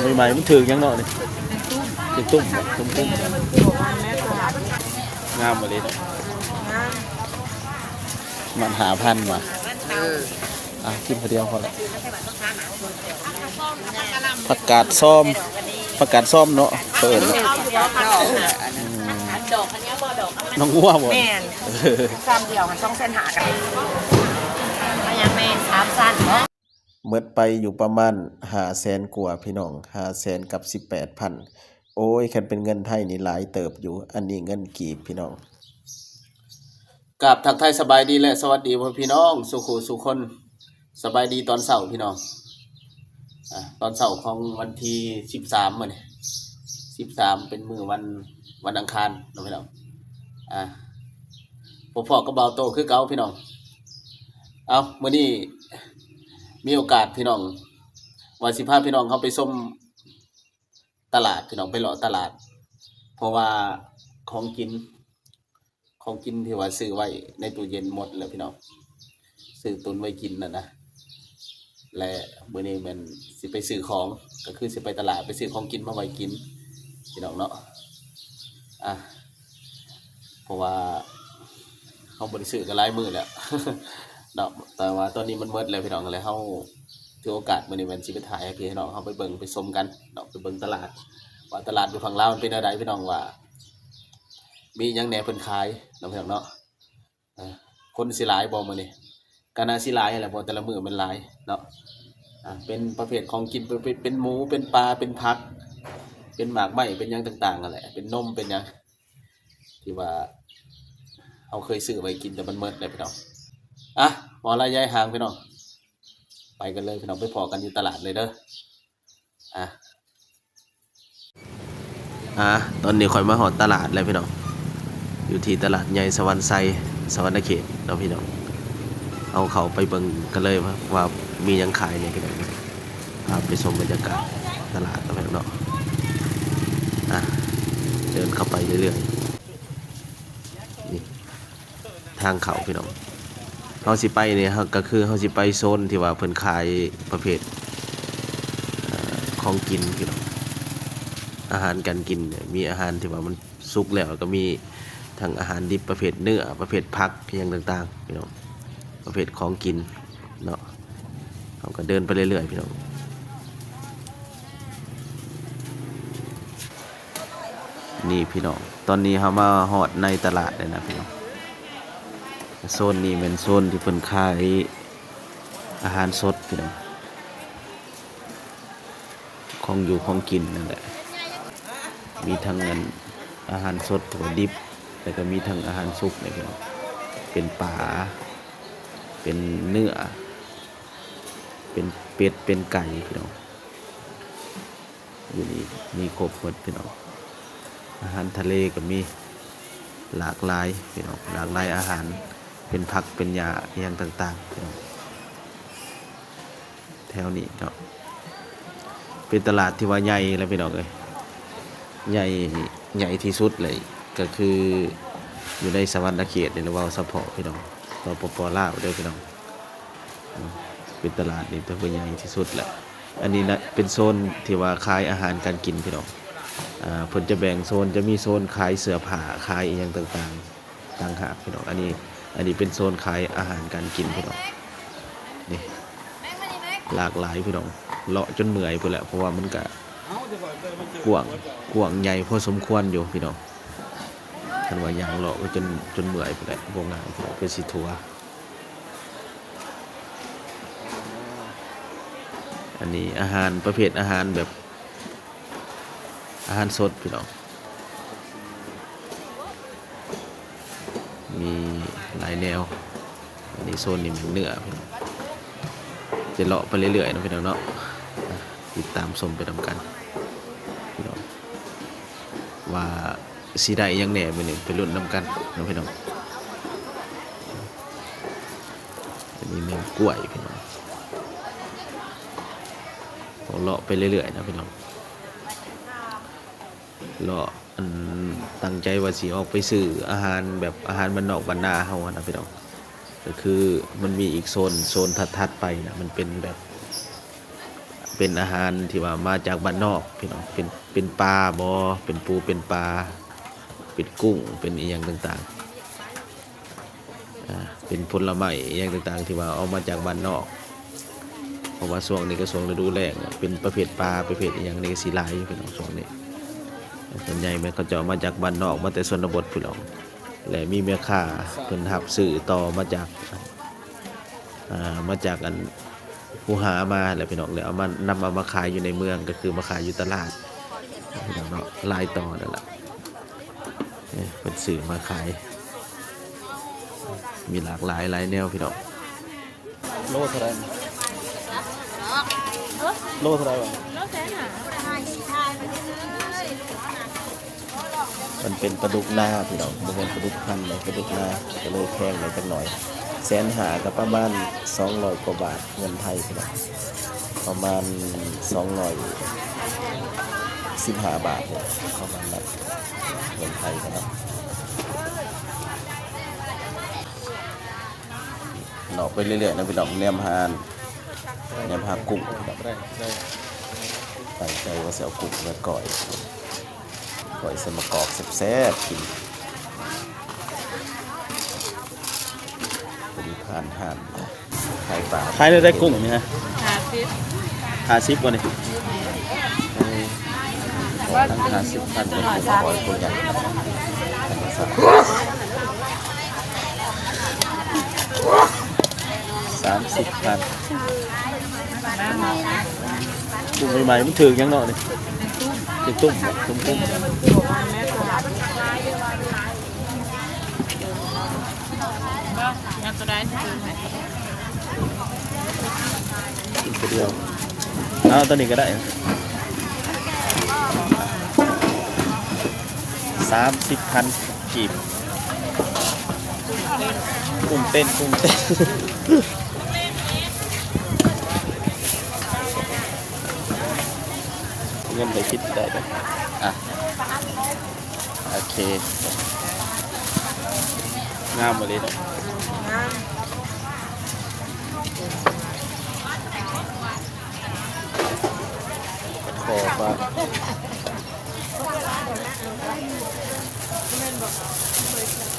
ໃໝ່ໆ ມັນຖືກຫຍັງເນາະນີ້? ຖືກຕຸ້ມບໍ່? ຕຸ້ມໆ ງາມອີ່ຫຼີເນາະ. ມັນຫ້າພັນວ່າ. ເອີ ອ່ະ ກິນຜູ້ດຽວພໍລະ. ຜັກກາດຊອມ ຜັກກາດຊອມເນາະ ເພິ່ນ ອືມ ນ້ອງງົວບໍ່? ແມ່ນ ຊາມດຽວຫັ້ນ ສອງແສນຫ້າ ກັນ ເອົາຫຍັງແມ່? ສາມຊັ້ນເນາະ. ໝົດໄປຢູ່ປະມານຫ້າແສນກວ່າພີ່ນ້ອງ ຫ້າແສນກັບສິບແປດພັນ. ໂອ້ຍ ຄັນເປັນເງິນໄທນີ້ຫຼາຍເຕີບຢູ່ ອັນນີ້ເງິນກີບພີ່ນ້ອງ. ກາບທັກທາຍສະບາຍດີ ແລະ ສະຫວັດດີພໍ່ພີ່ນ້ອງສູ່ຄູ່ສູ່ຄົນ. ສະບາຍດີຕອນເຊົ້າພີ່ນ້ອງ. ອາ ຕອນເຊົ້າຂອງວັນທີສິບສາມ ມື້ນີ້ ສິບສາມ ເປັນມື້ວັນ ວັນອັງຄານເນາະພີ່ນ້ອງ. ອາ ພົບພໍ້ກັບບ່າວໂຕ້ຄືເກົ່າພີ່ນ້ອງ. ເອົາ ມື້ນີ້ມີໂອກາດພີ່ນ້ອງ ວ່າຊິພາພີ່ນ້ອງເຮົາໄປຊົມຕະຫຼາດພີ່ນ້ອງ ໄປເລາະຕະຫຼາດ ເພາະວ່າຂອງກິນ ຂອງກິນທີ່ວ່າຊື້ໄວ້ໃນຕູ້ເຢັນໝົດແລ້ວພີ່ນ້ອງ ຊື້ຕຸນໄວ້ກິນຫັ້ນນະ. ແລະ ມື້ນີ້ແມ່ນຊິໄປຊື້ຂອງ ກໍຄືຊິໄປຕະຫຼາດໄປຊື້ຂອງກິນມາໄວ້ກິນພີ່ນ້ອງເນາະ. ອາ ເພາະວ່າເຮົາບໍ່ໄດ້ຊື້ກັນຫຼາຍມື້ແລ້ວເນາະ ແຕ່ວ່າຕອນນີ້ມັນໝົດແລ້ວພີ່ນ້ອງ ແລ້ວເຮົາຖືໂອກາດມື້ນີ້ແມ່ນຊິໄປຖ່າຍໃຫ້ພີ່ໃຫ້ນ້ອງເຮົາໄປເບິ່ງໄປຊົມກັນເນາະ ໄປເບິ່ງຕະຫຼາດ ວ່າຕະຫຼາດຢູ່ຝັ່ງລາວມັນເປັນແນວໃດພີ່ນ້ອງ ວ່າມີຫຍັງແດ່ເພິ່ນຂາຍເນາະພີ່ນ້ອງເນາະ. ເອີ ຄົນຊິຫຼາຍບໍ່ມື້ນີ້? ກໍໜ້າຊິຫຼາຍຫັ້ນແຫຼະ ເພາະແຕ່ລະມື້ມັນຫຼາຍເນາະ. ອາ ເປັນປະເພດຂອງກິນ ເປັນ ເປັນ ເປັນໝູ ເປັນປາ ເປັນຜັກ ເປັນໝາກໄມ້ ເປັນຫຍັງຕ່າງໆຫັ້ນແຫຼະ ເປັນນົມ ເປັນຫຍັງ ທີ່ວ່າເຮົາເຄີຍຊື້ໄວ້ກິນ ແຕ່ມັນໝົດແລ້ວພີ່ນ້ອງ. ອາ ບໍ່ລະຢາຍຫ່າງພີ່ນ້ອງ ໄປກັນເລີຍພີ່ນ້ອງ ໄປພໍ້ກັນຢູ່ຕະຫຼາດເລີຍເດີ. ອາ ອາ ຕອນນີ້ຂ້ອຍມາຮອດຕະຫຼາດແລ້ວພີ່ນ້ອງ ຢູ່ທີ່ຕະຫຼາດໃຫຍ່ສະຫວັນໄຊ ສະຫວັນນະເຂດເນາະພີ່ນ້ອງ. ເຮົາເຂົ້າໄປເບິ່ງກັນເລີຍວ່າ ວ່າມີຫຍັງຂາຍແດ່ພີ່ນ້ອງ ພາໄປຊົມບັນຍາກາດຕະຫຼາດເນາະພີ່ນ້ອງເນາະ. ອາ ເດີນເຂົ້າໄປເລື້ອຍໆ ນີ້ ທາງເຂົ້າພີ່ນ້ອງ. ເຮົາຊິໄປນີ້ ເຮົາ ກໍຄືເຮົາຊິໄປໂຊນທີ່ວ່າເພິ່ນຂາຍປະເພດ ເອີ ຂອງກິນພີ່ນ້ອງ ອາຫານການກິນ ມີອາຫານທີ່ວ່າມັນສຸກແລ້ວ ແລ້ວກໍມີທັງອາຫານດິບປະເພດເນື້ອ ປະເພດຜັກ ອີ່ຫຍັງຕ່າງໆພີ່ນ້ອງ ປະເພດຂອງກິນເນາະ. ເຮົາກໍເດີນໄປເລື້ອຍໆພີ່ນ້ອງ. ນີ້ພີ່ນ້ອງ ຕອນນີ້ເຮົາມາຮອດໃນຕະຫຼາດແລ້ວນະພີ່ນ້ອງ. ໂຊນນີ້ແມ່ນໂຊນທີ່ເພິ່ນຂາຍອາຫານສົດພີ່ນ້ອງ ຂອງຢູ່ຂອງກິນນັ້ນແຫຼະ. ມີທັງອັນອາຫານສົດ ຫຼືວ່າດິບ ແລ້ວກໍມີທັງອາຫານສຸກນີ້ພີ່ນ້ອງ ເປັນປາ ເປັນເນື້ອ ເປັນເປັດ ເປັນໄກ່ພີ່ນ້ອງ. ຢູ່ນີ້ມີຄົບໝົດພີ່ນ້ອງ ອາຫານທະເລກໍມີຫຼາກຫຼາຍພີ່ນ້ອງ ຫຼາກຫຼາຍອາຫານ ເປັນຜັກເປັນຫຍ້າອີ່ຫຍັງຕ່າງໆພີ່ນ້ອງ. ແຖວນີ້ເນາະ ເປັນຕະຫຼາດທີ່ວ່າໃຫຍ່ແຫຼະພີ່ນ້ອງເອີຍ ໃຫຍ່ ໃຫຍ່ທີ່ສຸດເລີຍ ກໍຄືຢູ່ໃນສະຫວັນນະເຂດນີ້ແຫຼະ ເວົ້າສະເພາະພີ່ນ້ອງ ສປປ ລາວເດີພີ່ນ້ອງ. ເປັນຕະຫຼາດນີ້ຖືວ່າໃຫຍ່ທີ່ສຸດແຫຼະ. ອັນນີ້ນະ ເປັນໂຊນທີ່ວ່າຂາຍອາຫານການກິນພີ່ນ້ອງ. ອາ ເພິ່ນຈະແບ່ງໂຊນ ຈະມີໂຊນຂາຍເສື້ອຜ້າ ຂາຍອີ່ຫຍັງຕ່າງໆ ຕ່າງຫາກພີ່ນ້ອງ. ອັນນີ້ ອັນນີ້ເປັນໂຊນຂາຍອາຫານການກິນພີ່ນ້ອງ. ນີ້ ຫຼາກຫຼາຍພີ່ນ້ອງ ເລາະຈົນເມື່ອຍພຸ້ນແຫຼະ ເພາະວ່າມັນກະກວ້າງ ກວ້າງໃຫຍ່ພໍສົມຄວນຢູ່ພີ່ນ້ອງ. ຄັນວ່າຍ່າງເລາະກໍຈົນ ຈົນເມື່ອຍພຸ້ນແຫຼະ ບໍ່ງ່າຍ ເພື່ອຊິທົ່ວ. ອັນນີ້ອາຫານ ປະເພດອາຫານແບບ ອາຫານສົດພີ່ນ້ອງ ມີຫຼາຍແນວ. ອັນນີ້ໂຊນນີ້ແມ່ນເນື້ອພີ່ນ້ອງ ຈະເລາະໄປເລື້ອຍໆເນາະພີ່ນ້ອງເນາະ ຕິດຕາມຊົມໄປນຳກັນພີ່ນ້ອງ ວ່າຊິໄດ້ຫຍັງແດ່ ມື້ນີ້ໄປລຸ້ນນຳກັນເນາະພີ່ນ້ອງ. ອັນນີ້ແມ່ນກ້ວຍພີ່ນ້ອງ ເລາະໄປເລື້ອຍໆເນາະພີ່ນ້ອງ ເລາະ ອັນ ຕັ້ງໃຈວ່າຊິອອກໄປຊື້ອາຫານແບບອາຫານບ້ານນອກບ້ານນາເຮົາຫັ້ນນະພີ່ນ້ອງ. ກໍຄືມັນມີອີກໂຊນ ໂຊນຖັດໆໄປນະ ມັນເປັນແບບ ເປັນອາຫານທີ່ວ່າມາຈາກບ້ານນອກພີ່ນ້ອງ ເປັນ ເປັນປາບໍ ເປັນປູເປັນປາ ເປັນກຸ້ງ ເປັນອີ່ຫຍັງຕ່າງໆ ອາ ເປັນຜົນລະໄມ້ອີ່ຫຍັງຕ່າງໆ ທີ່ວ່າເອົາມາຈາກບ້ານນອກ ເພາະວ່າຊ່ວງນີ້ກໍຊ່ວງລະດູແລ້ງ ເປັນປະເພດປາ ປະເພດອີ່ຫຍັງນີ້ກໍຊິຫຼາຍຢູ່ພີ່ນ້ອງ ຊ່ວງນີ້ ສ່ວນໃຫຍ່ແມ່ນເຂົາເຈົ້າເອົາມາຈາກບ້ານນອກ ມາແຕ່ຊົນນະບົດພີ່ນ້ອງ ແລະ ມີແມ່ຄ້າເພິ່ນຮັບຊື້ຕໍ່ມາຈາກ ອ່າ ມາຈາກອັນ ຜູ້ຫາມາແຫຼະພີ່ນ້ອງ ແລ້ວເອົາມາ ນຳເອົາມາຂາຍຢູ່ໃນເມືອງ ກໍຄືມາຂາຍຢູ່ຕະຫຼາດພີ່ນ້ອງເນາະ ຫຼາຍຕໍ່ນັ້ນລະ ເອີ ເພິ່ນຊື້ມາຂາຍ ມີຫຼາກຫຼາຍ ຫຼາຍແນວພີ່ນ້ອງ. ໂລເທົ່າໃດ? ໂລເທົ່າໃດວະ? ໂລແສນຫ້າ. ມັນເປັນປາດຸກນາພີ່ນ້ອງ ບໍ່ແມ່ນປາດຸກພັນເດ້ ປາດຸກນາ ກໍເລີຍແພງໄດ້ຈັກໜ້ອຍ ແສນຫ້າ ກໍປະມານສອງຮ້ອຍກວ່າບາດເງິນໄທພີ່ນ້ອງ ປະມານສອງຮ້ອຍສິບຫ້າບາດ ປະມານນັ້ນ ເງິນໄທພີ່ນ້ອງ. ເລາະໄປເລື້ອຍໆນະພີ່ນ້ອງ ແນມຫາ ແນມຫາກຸ້ງພີ່ນ້ອງ ຕັ້ງໃຈວ່າຊິເອົາກຸ້ງມາກ້ອຍ ກ້ອຍໃສ່ໝາກກອກແຊບໆກິນ ພໍດີຜ່ານຮ້ານຂາຍປາ ຂາຍແນວໃດກຸ້ງນີ້ນະ? ຫ້າສິບ ຫ້າສິບບໍ່ນີ້? ເອີ ຂໍທັງຫ້າສິບພັນ ເປັນຜູ້ປ່ອຍຜູ້ໃຫຍ່ ສາມສິບພັນ ກຸ້ງໃໝ່ໆ ມັນຖືກຫຍັງເນາະນີ້? ຖືກຕຸ້ມ ຕຸ້ມກຸ້ງ. ກິນຕົວດຽວ ເອົາຕົວນີ້ກໍໄດ້ ສາມສິບພັນກີບ ກຸ້ງເຕັ້ນ ກຸ້ງເຕັ້ນ ເງິນໄປຄິດໄດ້ເດີ້ ອ່ະ. ໂອເຄ ງາມອີ່ຫຼີເນາະ ງາມ ຂໍຝາກ ອ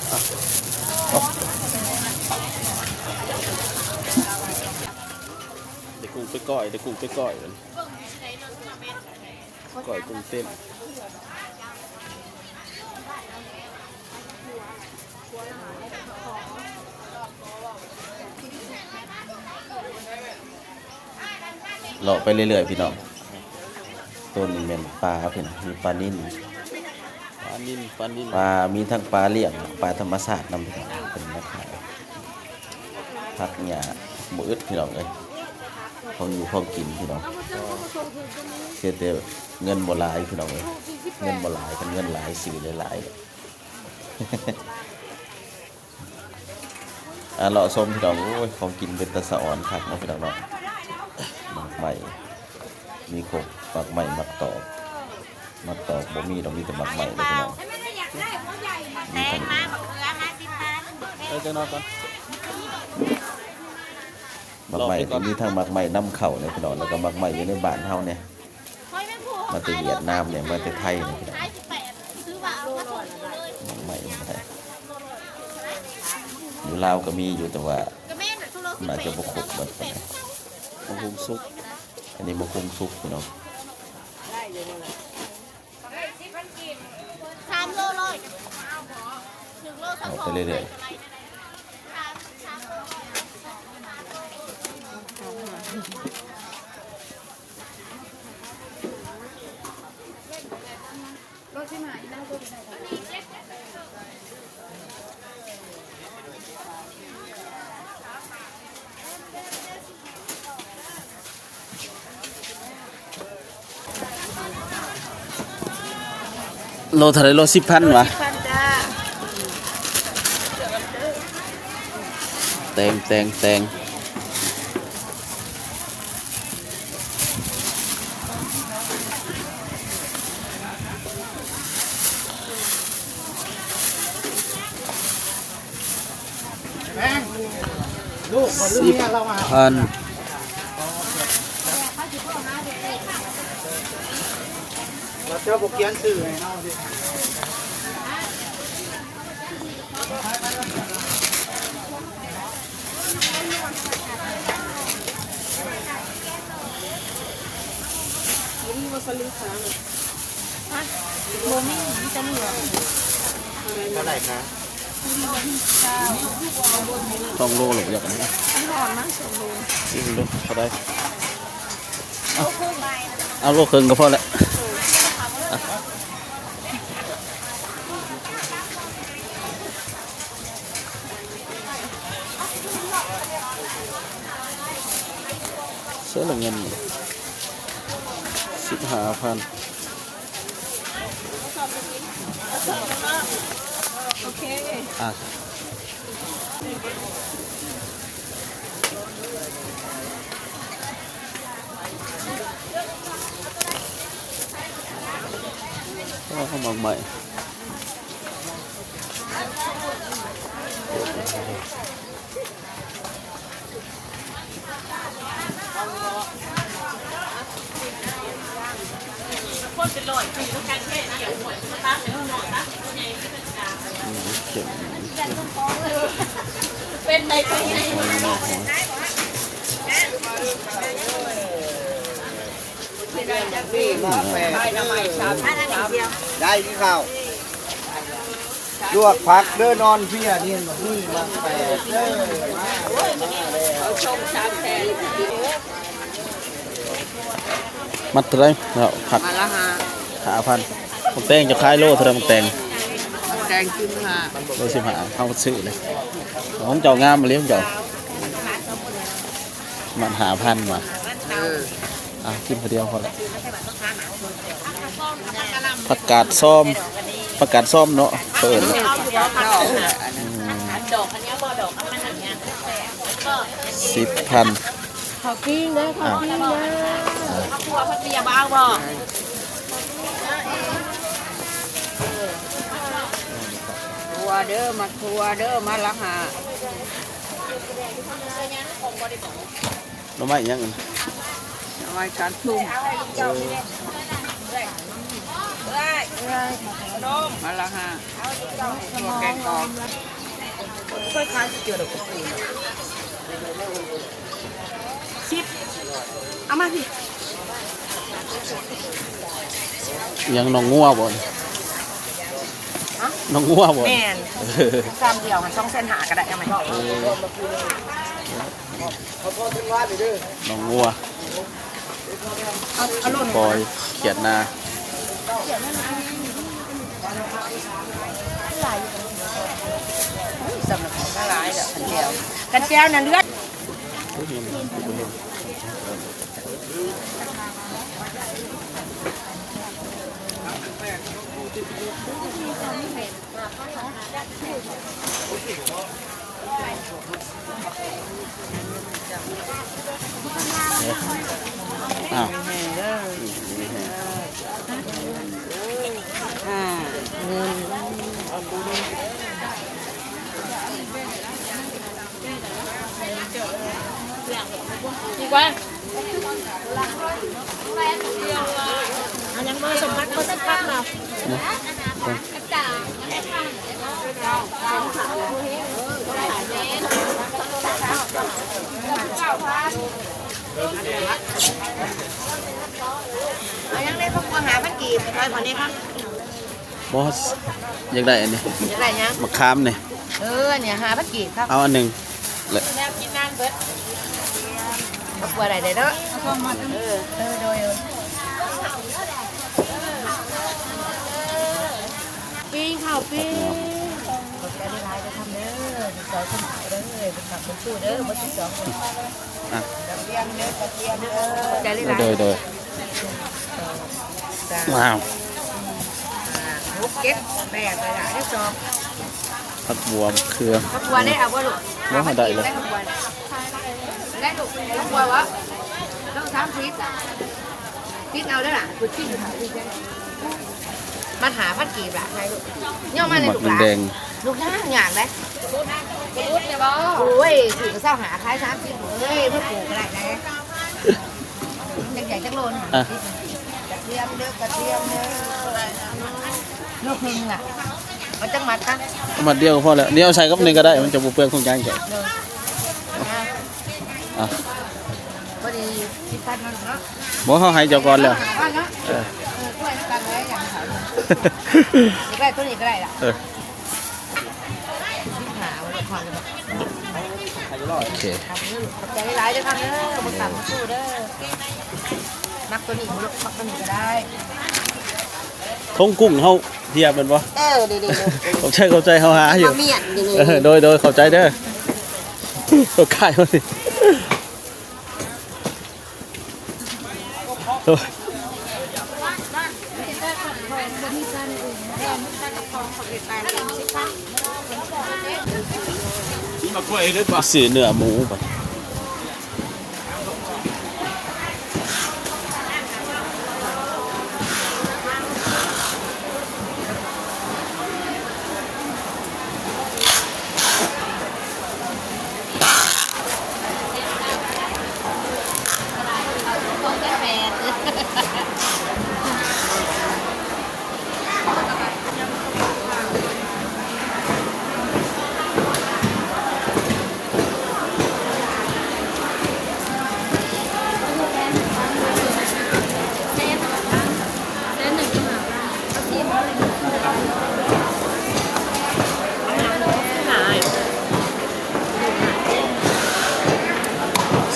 ່ະ ໄດ້ກຸ້ງໄປກ້ອຍ ໄດ້ກຸ້ງໄປກ້ອຍ ກ້ອຍກຸ້ງເຕັ້ນ. ເລາະໄປເລື້ອຍໆ ພີ່ນ້ອງ ໂຕນີ້ແມ່ນປາພີ່ນ້ອງ ມີປານິນ ປານິນ ປານິນ ປາ ມີທັງປາລ້ຽງ ປາທຳມະຊາດນຳ ພີ່ນ້ອງ ເພິ່ນມາຂາຍ ຜັກຫຍ້າບໍ່ອຶດ ພີ່ນ້ອງເອີຍ ຂອງຢູ່ຂອງກິນ ພີ່ນ້ອງ ເສຍແຕ່ເງິນບໍ່ຫຼາຍ ພີ່ນ້ອງເອີຍ ເງິນບໍ່ຫຼາຍ ຄັນເງິນຫຼາຍ ຊື້ຫຼາຍໆ. ອ່າ ເລາະຊົມ ພີ່ນ້ອງ ໂອ້ຍ ຂອງກິນເປັນຕາສະອອນຄັກເນາະ ພີ່ນ້ອງເນາະ ໝາກໄມ້ ມີຄົບ ໝາກໄມ້ ໝາກຕອກ ໝາກຕອກບໍ່ມີດອກ ມີແຕ່ໝາກໄມ້ເດ້ ພີ່ນ້ອງ ມີທັງ ເອີ ຈັກໜ້ອຍກ່ອນ ໝາກໄມ້ ມີທັງໝາກໄມ້ນຳເຂົ້າເນາະ ພີ່ນ້ອງ ແລ້ວກໍໝາກໄມ້ຢູ່ໃນບ້ານເຮົາເນຍ ມາແຕ່ຫວຽດນາມເນຍ ມາແຕ່ໄທເນຍ ພີ່ນ້ອງ ໝາກໄມ້ ຢູ່ລາວກໍມີຢູ່ ແຕ່ວ່າໜ້າຈະບໍ່ຄົບເບິດປານໃດ ໝາກຫຸ່ງສຸກ ອັນນີ້ໝາກຫຸ່ງສຸກ ພີ່ນ້ອງ ສາມໂລຮ້ອຍ ເອົາໄປເລື້ອຍໆ. ໂລເທົ່າໃດ? ໂລສິບພັນຫວາ? ສິບພັນຈ້າ. ແຕງ ແຕງ ແຕງ. ສິບພັນ. ເຈົ້າບໍ່ຂຽນຊື່ໃຫ້ເຮົາເດ້. ບໍ່ມີ ມີແຕ່ເຫຼືອ. ເທົ່າໃດຄະ? ສອງໂລ ຫຼື ຢາກອັນນີ້ນະ? ມັນຮ້ອນນະ ສອງໂລ. ຊິມເບິ່ງເທົ່າໃດ? ເອົາ ເອົາໂລເຄິ່ງກໍພໍແຫຼະ. ໃຊ້ລະເງິນສິບຫ້າພັນ. ໂອເຄ ອ່ະ ໂອ້ ໝາກໄມ້. ໄດ້ຄືເກົ່າ. ລວກຜັກເດີ ນອນເພຍນີ້ ນີ້ມາແປດເດີ ມາແລ້ວ ມາແລ້ວ. ມັດເທົ່າໃດເນາະ? ຜັກ ມັດລະຫ້າ ຫ້າພັນ. ໝາກແຕງເຈົ້າຂາຍໂລເທົ່າໃດ? ໝາກແຕງ ໝາກແຕງສິບຫ້າ ໂລສິບຫ້າ. ເຮົາຊື້ເລີຍ ຂອງເຈົ້າງາມອີ່ຫຼີ ຂອງເຈົ້າ ມັດຫ້າພັນວ່າ. ເອີ ອ່ະ ກິນຜູ້ດຽວພໍລະ. ຜັກກາດຊອມ ຜັກກາດຊອມເນາະ ເຂົາເອີ້ນ. ອືມ ສິບພັນ. ເຂົ້າປີ້ງເດີ ເຂົ້າປີ້ງເດີ. ອ່າ ຖົ່ວເພິ່ນບໍ່ເອົາບໍ່? ຖົ່ວເດີ ໝາກຖົ່ວເດີ ມັດລະຫ້າ. ໜໍ່ໄມ້ຫຍັງ? ໜໍ່ໄມ້ການຊຸ່ມ ເອີ ມັດລະຫ້າ. ແກງກອກ ສິບ ເອົາມາພີ້. ຫຍັງ ໜອງງົວບໍ່? ຮະ? ໜອງງົວບໍ່? ແມ່ນ ຊາມດຽວຫັ້ນ ສອງແສນຫ້າ ກໍໄດ້ ເອົາໄໝ? ເອີ ໜອງງົວ ເອົາ ເອົາໂລໜຶ່ງ ປອຍຂຽດນາ. ສ່ຳນັ້ນກໍຫຼາຍແລ້ວ ຄັນແຈ່ວ ຄັນແຈ່ວນັ້ນເລືອດ. ອ້າວ ອີກວ່າ ອັນຍັງບໍ່ສົມພັກ ບໍ່ສົມພັກເນາະ. ເອົາຫຍັງໄດ້ ພັກບົວ ຫ້າພັນກີບ ຂໍໃຫ້ເຂົາແດ່ຄັບ. ບໍ່ ຢາກໄດ້ອັນນີ້. ຢາກໄດ້ຫຍັງ? ໝາກຂາມນີ້. ເອີ ອັນນີ້ຫ້າພັນກີບຄັບ. ເອົາອັນໜຶ່ງແຫຼະ. ແນວກິນນານເບິດ. ຄອບຄົວໃດເດີເນາະ. ເອີ ເອີ ໂດຍ ໂດຍ. ປີ້ງເຂົ້າປີ້ງ. ຂອບໃຈຫຼາຍໆເດີທ່ານເດີ ທີ່ຊ່ອຍຄົນເຖົ້າເດີ ເປັນຄຳເປັນຊູເດີ ບໍ່ຕິດຕໍ່. ອ່ະ ຂອບໃຈຫຼາຍໆ. ໂດຍ ໂດຍ. ສອງ ສາມ ວ້າວ ຫ້າ ຫົກ ເຈັດ ແປດ ໄດ້ລະ ໄດ້ສອງ. ຜັກບົວ ເຄືອ ຜັກບົວໄດ້ເອົາບໍ່ລູກ? ບໍ່ ໄດ້ເລີຍ. ໄດ້ລູກ ຜັກບົວບໍ່? ຕ້ອງສາມສິບ ຕິດເອົາເດີລະ. ມັດຫ້າພັນກີບລະ ໃຫ້ລູກ. ຍ່ອມມາແດ່ລູກຫຼານ. ມັນແດງ ລູກຍ່າງ ຍ່າງໄດ໋. ໂອ້ຍ ຖືກກໍຊາວຫ້າ ຂາຍສາມສິບເອີຍ. ມາປູກກໍໄດ້ໄດ໋. ຈັກໃຫຍ່ຈັກໂລນະ? ອ່ະ ກະທຽມ ເດີກະຕຽມເດີ ໂລຄຶ່ງນະ ເອົາຈັກມັດຄະ? ມັດດຽວກໍພໍແລ້ວ ດຽວໃສ່ກັບນີ້ກໍໄດ້ ມັນຈະບໍ່ເປືອງຖົງຍາງເຈົ້າ. ເດີ ອ່ະ ພໍດີສິບພັນເນາະ. ບໍ່ ເຮົາໃຫ້ເຈົ້າກ່ອນແລ້ວ ເອີ ເອີ ການໄວ້ຢ່າງເຂົາ ຢາກໄດ້ໂຕນີ້ກໍໄດ້ລະ ເອີ. ໂອເຄ ຂອບໃຈຫຼາຍໆເດີຄັບເດີ ບໍ່ຕຳມາສູ້ເດີ ມັກໂຕນີ້ບໍ່ລູກ ມັກໂຕນີ້ກໍໄດ້. ຖົງກຸ້ງເຮົາພຽບແມ່ນບໍ່? ເອີ ເດີໆໆ ຂອບໃຈ ຂອບໃຈ ເຮົາຫາຢູ່ ເອີ ໂດຍໆ ຂອບໃຈເດີ ໂຕຂາຍມານີ້. ໂອ້ຍ ຊື້ເນື້ອໝູກ່ອນ.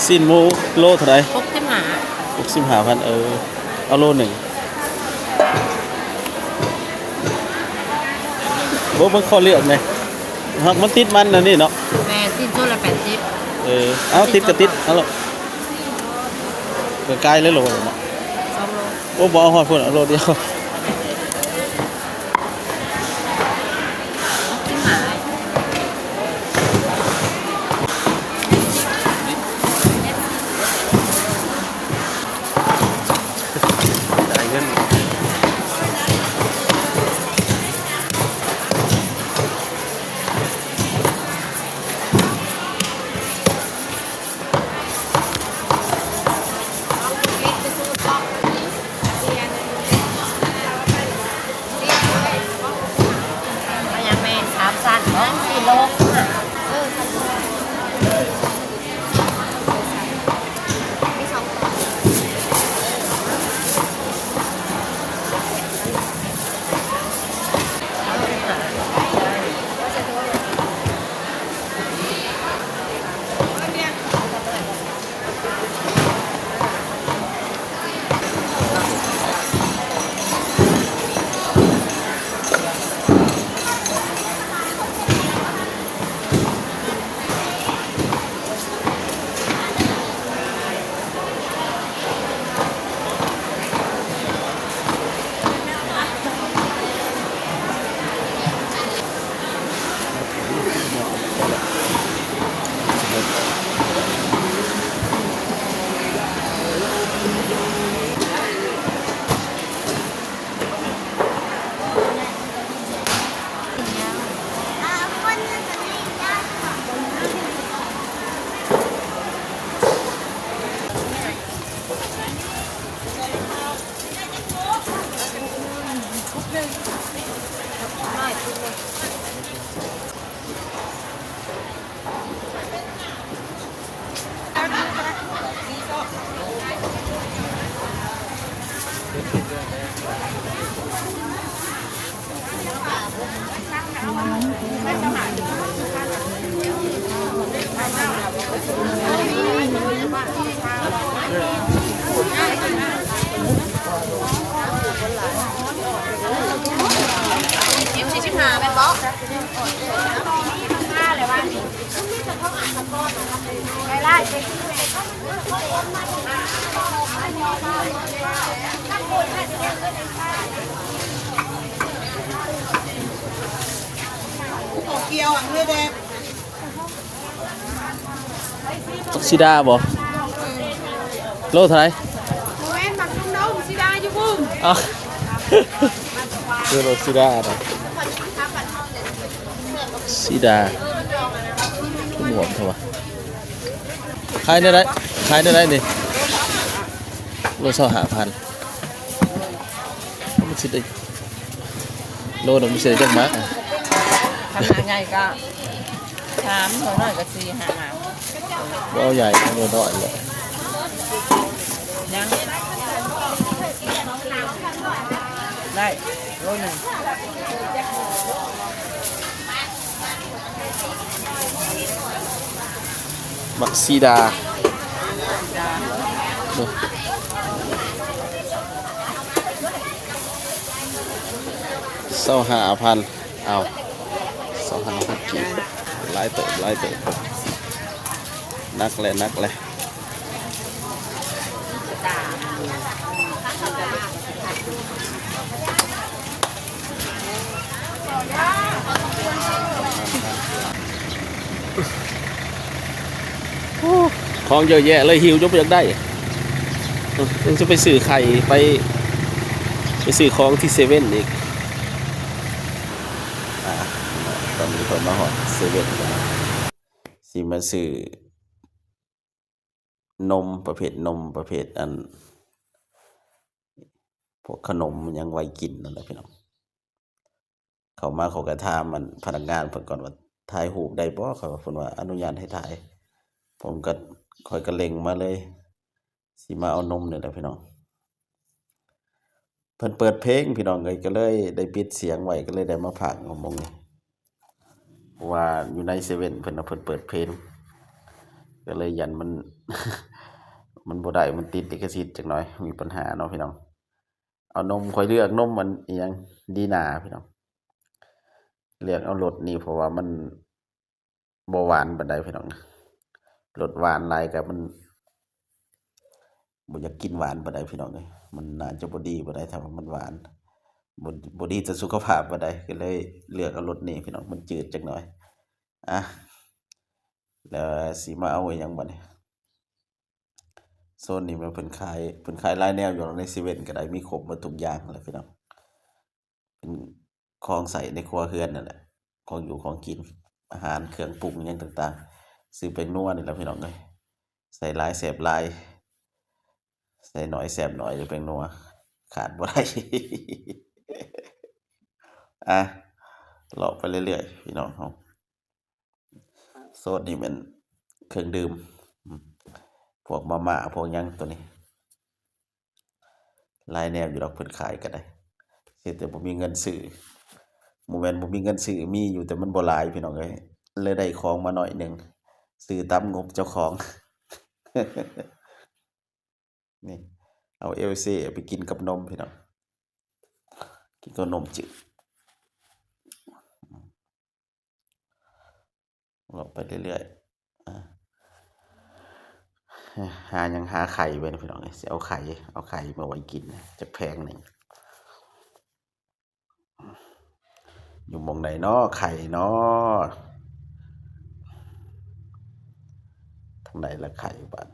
ຊີ້ນໝູໂລເທົ່າໃດ? ຫົກສິບຫ້າ ຫົກສິບຫ້າພັນ ເອີ ເອົາໂລໜຶ່ງ. ໂອ້ ເບິ່ງຂໍເລືອກແດ່ ຫາກມັນຕິດມັນອັນນີ້ເນາະ. ແມ່ນ ຊີ້ນໂຕລະແປດສິບ. ເອີ ເອົາ ຕິດກໍຕິດ ເອົາໂລດ. ເອີ ກາຍເລີຍໂລເນາະ ສອງໂລ. ໂອ້ ບໍ່ເອົາຮອດພຸ້ນ ເອົາໂລດຽວ. ຈ່າຍເງິນ. ເອົາຫຍັງແມ່? ສາມຊັ້ນບໍ? ສີ່ໂລ. ບັກສີດາບໍ? ໂລເທົ່າໃດ? ບໍ່ແມ່ນ ບັກດົງໆ ສີດາຢູ່ພຸ້ນ. ອ້າວ ຄືບັກສີດານະ ສີດາ ບວມເທົ່າວະ. ຂາຍແນວໃດ? ຂາຍແນວໃດນີ້? ໂລຊາວຫ້າພັນ. ຊິໄດ້ໂລໜຶ່ງ ຊິໄດ້ຈັກໝາກ? ຄັນໝາກໃຫຍ່ກໍສາມ ໂລນ້ອຍກໍສີ່ຫ້າໝາກ. ບໍ່ເອົາໃຫຍ່ ເອົາໂລນ້ອຍແຫຼະ. ຍັງ ໄດ້ໂລໜຶ່ງ. ໝາກສີດາ ຊາວຫ້າພັນ. ເອົາ ຊາວຫ້າພັນກີບ. ຫຼາຍເຕີບ ຫຼາຍເຕີບ. ໜັກແຫຼະ ໜັກແຫຼະ. ຂອງເຍອະແຍະເລີຍ ຫິວຈົນບໍ່ຢາກໄດ້. ເອີ ຍັງຈະໄປຊື້ໄຂ່ ໄປ ໄປຊື້ຂອງທີ່ເຊເວັ່ນອີກ. ອາ ຕອນນີ້ເພິ່ນມາຮອດເຊເວັ່ນແລ້ວເນາະ ຊິມາຊື້ ນົມ ປະເພດນົມ ປະເພດອັນ ພວກຂະໜົມຫຍັງໄວ້ກິນນັ້ນແຫຼະພີ່ນ້ອງ. ເຂົ້າມາເຂົາກໍຖາມອັນພະນັກງານເພິ່ນກ່ອນວ່າ ຖ່າຍຮູບໄດ້ບໍ່? ເຂົາ ເພິ່ນວ່າອະນຸຍາດໃຫ້ຖ່າຍ. ຜົມກໍ ຂ້ອຍກໍເລັ່ງມາເລີຍ ຊິມາເອົານົມນີ້ແຫຼະພີ່ນ້ອງ. ເພິ່ນເປີດເພງພີ່ນ້ອງເອີຍ ກໍເລີຍໄດ້ປິດສຽງໄວ້ ກໍເລີຍໄດ້ມາພາກເອົາໝ່ອງນີ້ ເພາະວ່າຢູ່ໃນເຊເວັ່ນເພິ່ນນະ ເພິ່ນເປີດເພງ ກໍເລີຍຢ້ານມັນ ມັນບໍ່ໄດ້ ມັນຕິດລິຂະສິດຈັກໜ້ອຍ ມີບັນຫາເນາະພີ່ນ້ອງ. ເອົານົມ ຂ້ອຍເລືອກນົມອັນອີ່ຫຍັງ ດີນາພີ່ນ້ອງ ເລືອກເອົາລົດນີ້ ເພາະວ່າມັນ ບໍ່ຫວານປານໃດພີ່ນ້ອງ. ລົດຫວານຫຼາຍກໍມັນບໍ່ຢາກກິນຫວານປານໃດພີ່ນ້ອງເອີຍ ມັນໜ້າຈະບໍ່ດີປານໃດ ຖ້າວ່າມັນຫວານ ບໍ່ ບໍ່ດີຕໍ່ສຸຂະພາບປານໃດ ກໍເລີຍເລືອກເອົາລົດນີ້ພີ່ນ້ອງ ມັນຈືດຈັກໜ້ອຍ. ອ່ະ ແລ້ວຊິມາເອົາອີ່ຫຍັງບັດນີ້? ໂຊນນີ້ແມ່ນເພິ່ນຂາຍ ເພິ່ນຂາຍຫຼາຍແນວຢູ່ໃນເຊເວັ່ນກໍໄດ້ ມີຄົບໝົດທຸກຢ່າງແຫຼະພີ່ນ້ອງ. ເປັນຂອງໃຊ້ໃນຄົວເຮືອນນັ້ນແຫຼະ ຂອງຢູ່ຂອງກິນ ອາຫານເຄື່ອງປຸງຫຍັງຕ່າງໆ. ຊື້ແປ້ງນົວນີ້ແຫຼະພີ່ນ້ອງເອີຍ ໃສ່ຫຼາຍແຊບຫຼາຍ ໃສ່ໜ້ອຍແຊບໜ້ອຍ ແປ້ງນົວຂາດບໍ່ໄດ້. ອ່ະ ເລາະໄປເລື້ອຍໆ ພີ່ນ້ອງເຮົາ. ໂຊນນີ້ແມ່ນເຄື່ອງດື່ມ ອືມ ພວກມາມ່າ ພວກຫຍັງໂຕນີ້ ຫຼາຍແນວຢູ່ດອກ ເພິ່ນຂາຍກໍໄດ້ ເຮັດແຕ່ບໍ່ມີເງິນຊື້. ບໍ່ແມ່ນບໍ່ມີເງິນຊື້ ມີຢູ່ ແຕ່ມັນບໍ່ຫຼາຍພີ່ນ້ອງເອີຍ ເລີຍໄດ້ຂອງມາໜ້ອຍໜຶ່ງ ຊື້ຕາມງົບເຈົ້າຂອງ. ນີ້ ເອົາເອວເຊໄປກິນກັບນົມພີ່ນ້ອງ ກິນກັບນົມຈືດ. ເລາະໄປເລື້ອຍໆ ອາ ຫາຫຍັງ ຫາໄຂ່ໄວ້ນະພີ່ນ້ອງເອີຍ ຊິເອົາໄຂ່ ເອົາໄຂ່ມາໄວ້ກິນຈັກແຜງໜຶ່ງ. ຢູ່ໝ່ອງໃດເນາະ ໄຂ່ເນາະ? ທາງໃດລະໄຂ່ບາດ?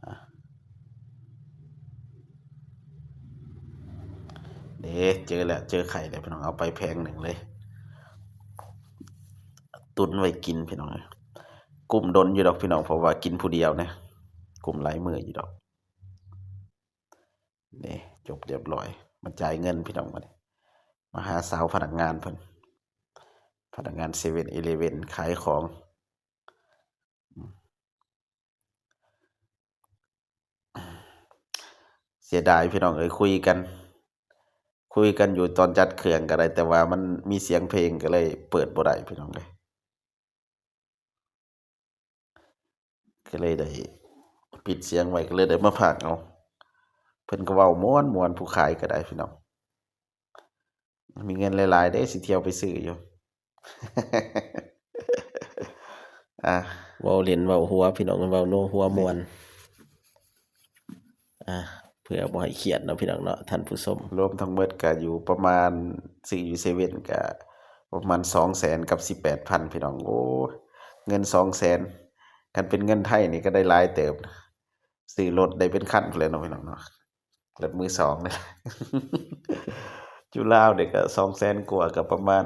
ອາ ເດ້ ເຈີແລ້ວ ເຈີໄຂ່ແລ້ວພີ່ນ້ອງ ເອົາໄປແຜງໜຶ່ງເລີຍ ຕຸນໄວ້ກິນພີ່ນ້ອງເອີຍ. ກຸ້ມດົນຢູ່ດອກພີ່ນ້ອງ ເພາະວ່າກິນຜູ້ດຽວນະ ກຸ້ມຫຼາຍມື້ຢູ່ດອກ. ນີ້ ຈົບຮຽບຮ້ອຍ ມາຈ່າຍເງິນພີ່ນ້ອງ ບັດນີ້ ມາຫາສາວພະນັກງານເພິ່ນ ພະນັກງານເຊເວັ່ນອີເລເວັ່ນ ຂາຍຂອງ. ເສຍດາຍພີ່ນ້ອງເອີຍ ຄຸຍກັນ ຄຸຍກັນຢູ່ຕອນຈັດເຄື່ອງກໍໄດ້ ແຕ່ວ່າມັນມີສຽງເພງ ກໍເລີຍເປີດບໍ່ໄດ້ພີ່ນ້ອງເອີຍ. ກໍເລີຍໄດ້ປິດສຽງໄວ້ ກໍເລີຍໄດ້ມາພາກເອົາ. ເພິ່ນກໍເວົ້າມ່ວນໆ ຜູ້ຂາຍກໍໄດ້ພີ່ນ້ອງ ມີເງິນຫຼາຍໆເດ້ ຊິທ່ຽວໄປຊື້ຢູ່. ອ່າ ເວົ້າຫຼິ້ນເວົ້າຫົວພີ່ນ້ອງ ເວົ້າໂນຫົວມ່ວນ. ອ່າ ເພື່ອບໍ່ໃຫ້ຄຽດເນາະພີ່ນ້ອງເນາະ ທ່ານຜູ້ຊົມ. ລວມທັງໝົດກະຢູ່ປະມານ ຊື້ຢູ່ເຊເວັ່ນກະປະມານສອງແສນກັບສິບແປດພັນພີ່ນ້ອງ. ໂອ້ ເງິນສອງແສນ ຄັນເປັນເງິນໄທນີ້ກໍໄດ້ຫຼາຍເຕີບ ຊື້ລົດໄດ້ເປັນຄັນພຸ້ນແຫຼະເນາະພີ່ນ້ອງເນາະ ລົດມືສອງນີ້. ຢູ່ລາວນີ້ກໍສອງແສນກວ່າ ກໍປະມານ